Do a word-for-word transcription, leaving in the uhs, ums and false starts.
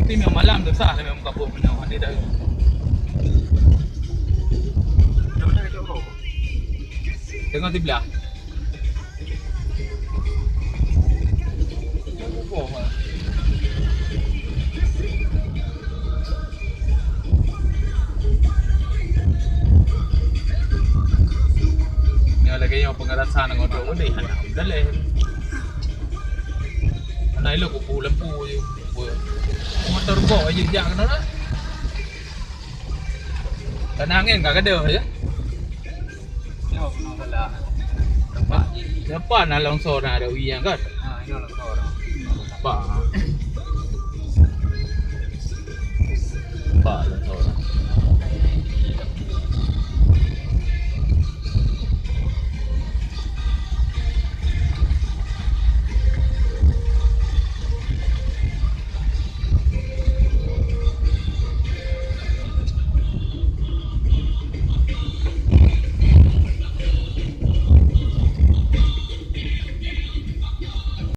Tapi memang malam tu sah, memang kabut punya. Ada dah. Tengok sebelah. Nyoe lagèe nyoe pengerasa ngon tu boleh. Alhamdulillah. Mana elok kupu lampu je. Motor bok aja jak kena dah. Tanah angin ka gadoh je. Nyoe kena salah. Nampak je. Siapa nak longsor nak ada ujian kan? Ha, ini longsor. Nampak. Nampak longsor.